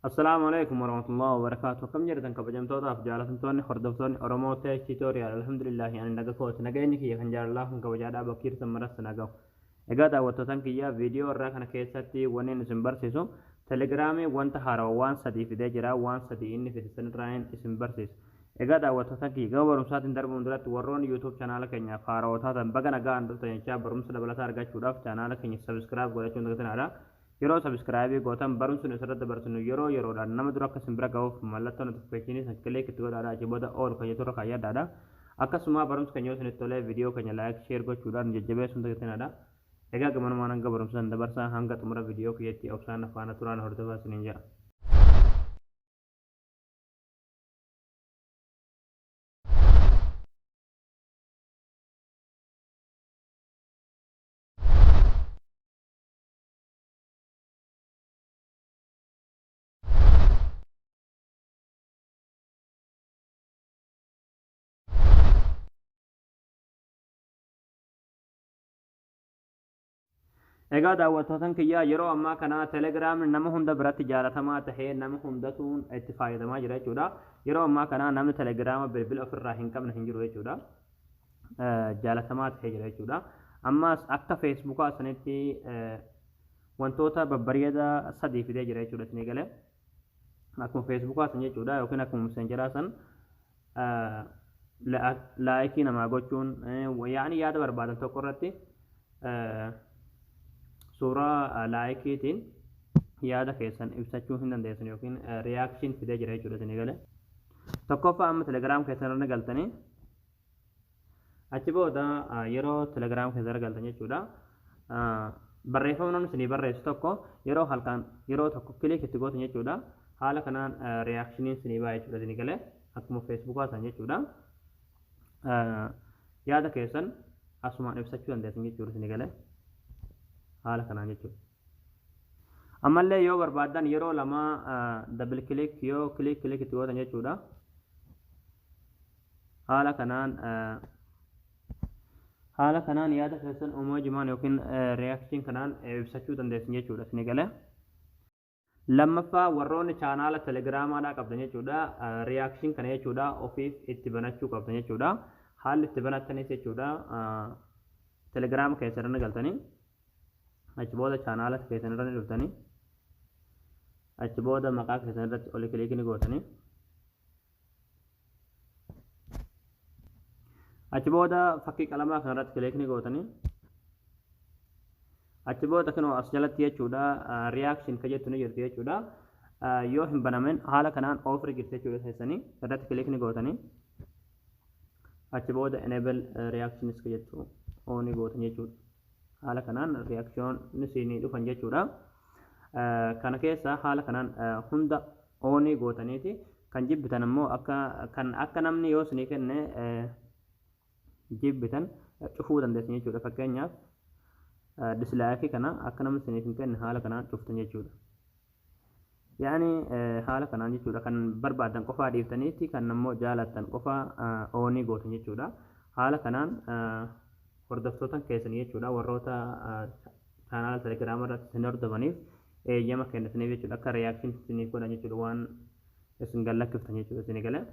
Assalaamu alaikum warahmatullahi wabarakaatu. Akkam jirtan, kabajamtootaaf jaalatamtoonni hordoftoonni Oromoo Tech Tutorial? Alhamdulillahi, ani naga kooti. Nageenyi kiyya kan jaalalaa kun kabajaadhaa bakki jirtan maratti nagahu. Egaa daawwattootan kiyya, viidiyoo irraa kana keessatti wanni isin barsiisu Telegiraamii wanta haarawaa waan sadii fidee jira. Waan sadii inni fide sanirraan isin barsiisa. Egaa daawwattootan kiyya, gama barumsaatiin darbuun duratti warroonni YouTube chaanaala keenyaaf haarawaa taatan baga nagaan dhuftan jechaa, barumsa dabalataa argachuudhaaf chaanaala keenya subscribe godhachuun dagatinaa. Yeroo subscribe gootan barumsi nu isirratti dabarsinu yeroo yeroodhaan nama dura akka isin bira gahuuf mallattoo notification san click itti godhaadha. Achi booda all kan jettu irra kaayyadhaadha. Akkasuma barumsi keenya yoo isinitti tolee viidiyoo keenya like, share gochuudhaan nu jajjabeessuun dagatinaa. Egaa gamanumaan hanga barumsa san dabarsaa, hanga xumura viidiyoo kiyyatti obsaan faana turaan hordofaa isiniin jedha. Egaa daawwattootan kiyyaa, yeroo ammaa kana Telegiraamni nama hunda biratti jaalatamaa tahee nama hundatuun itti fayyadamaa jira jechuudha. Yeroo ammaa kana namni Telegiraama bilbila ofirraa hin qabne hin jiru jechuudha. Jaalatamaa tahee jira jechuudha. Ammas akka Feesbuukaa sanitti wantoota babbareedaa sadii fidee jira jechuudha isinii galee. Akkuma Feesbuukaa san jechuudha, yookiin akkuma Messengeraa san like namaa gochuun, yaani yaada barbaadan tokko irratti suuraa likeiitiin yaada keessan ibsachuu hin dandeessan yookiin reaction fidee jira jechuudha isinii galee. Tokkoffaa, amma Telegiraam keessan irra galtanii, achi booda yeroo Telegiraam keessa irra galtan jechuudha, barreeffama namni isinii barreessu tokko yeroo halkan yeroo tokko click itti gootan jechuudha, haala kanaan reactioniin isinii ba'a jechuudha isinii galee. Akkuma Feesbuukaa san jechuudha, yaada keessan asumaan ibsachuu dandeessan jechuudha isinii galee, haala kanaan jechuudha. Ammallee yoo barbaaddan yeroo lama double click yoo click click itti gootan jechuudha, haala kanaan yaada keessan emojimaan yookiin reaction kanaan ibsachuu dandeessan jechuudha isinii galee. Lammaffaa, warroonni chaanaala Telegiraamaadhaa qabdan jechuudha, reaction kana jechuudha ofiif itti banachuu qabdan jechuudha. Haalli itti banattanis jechuudha, Telegiraama keessa irra galtanii, achi booda chaanaala keessan irra ni dhuftanii, achi booda maqaa keessan irratti oli click ni gootanii, achi booda fakkii qalamaa kana irratti click ni gootanii, achi booda kinoo as jalatti jechuudha reaction ka jettu ni jirti jechuudha. Yoo hin banamin haala kanaan off jirti jechuudha. Keessanii irratti click ni gootanii, achi booda enable reactions ka jettu on gootan jechuudha. Haala kanaan reaction isinii dhufan jechuudha. Kana keessa haala kanaan hunda on gootaniiti, kan jibbitan immoo akka kan akka namni yoo isinii kenne jibbitan cufuu dandeessan jechuudha. Fakkeenyaaf, dislike kana akka namni isiniif hin kenne haala kanaan cuftan jechuudha. Yaani haala kanaan jechuudha, kan barbaadan qofaa dhiiftaniiti, kan ammoo jaalattan qofaa on gootan jechuudha. Haala kanaan hordoftoota keessanii jechuudha, warroota chaanaala Telegiraama irratti isin hordofaniif eeyyama kennitaniif jechuudha, akka reaction isiniif godhan jechuudha, waan isin gallakkiftan jechuudha isinii galee.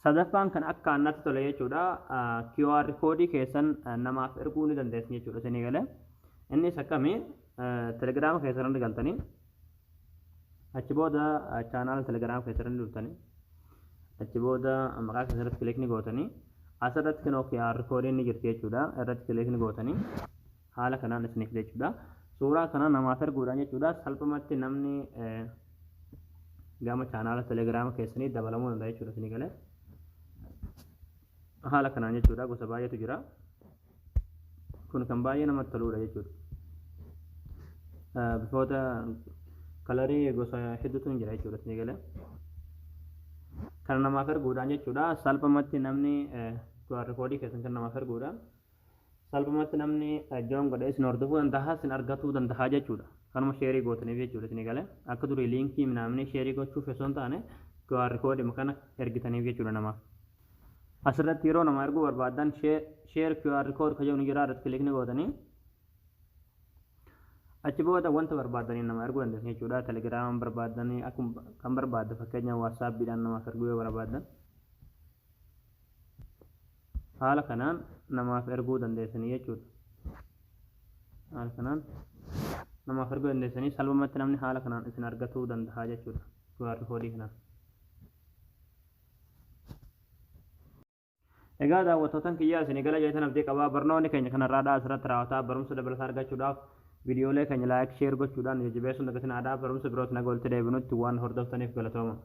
Sadaffaan kan akka natti tole jechuudha, QR koodii keessan namaaf erguu ni dandeessan jechuudha isinii galee. Innis akkamii? Telegiraama keessan irra galtanii, achi booda chaanaala Telegiraama keessan irra dhuftanii, achi booda maqaa keessan irratti click ni gootanii, asirratti kinoo QR koodiin ni jirti jechuudha, irratti click ni gootanii, haala kanaan isiniif jechuudha. Suuraa kana namaaf erguudhaan jechuudha, salphumatti namni gama chaanaala Telegiraama keessanii dabalamuu danda'a jechuudha isinii galee. Haala kanaan jechuudha, gosa baay'eetu jira. Kun kan baay'ee namatti toludha jechuudha. Bifoota color gosa hedduutu jira jechuudha isinii galee. Kana namaaf erguudhaan jechuudha, salphumatti namni QR koodii keessan kan namaaf erguudhaan salphumatti namni join godhee isin hordofuu danda'a, isin argatuu danda'a jechuudha. Kanuma share gootaniif jechuudha isinii galee. Akka durii link minaamni share gochuuf osoo hin taane QR koodii kana ergitaniif jechuudha namaaf. Asirratti yeroo nama erguu barbaadan share QR code kan jedhu ni jira, irratti click ni gootanii. Achi booda wanta barbaaddaniin nama erguu dandeessan jechuudha. Telegiraamaan barbaaddanii akkuma kan barbaadde, fakkeenya WhatsAppiidhaan namaaf erguu yoo barbaaddan, haala kanaan namaaf erguu dandeessanii jechuudha. Haala kanaan namaaf erguu dandeessanii, salphumatti namni haala kanaan isin argatuu danda'a jechuudha. QR koodii kanaan. Egaa daawwattootan kiyyaa, isin gala jeetan abdii qabaa. Barnoonni keenya kanarraadhaa asirratti raawwataa. Barumsa dabalataa argachuudhaaf viidiyoolee keenya like, share gochuudhaan jajjabeessuun dagatinaa. Barumsa birooti naga walitti deebinutti waan hordoftaniif galatooma.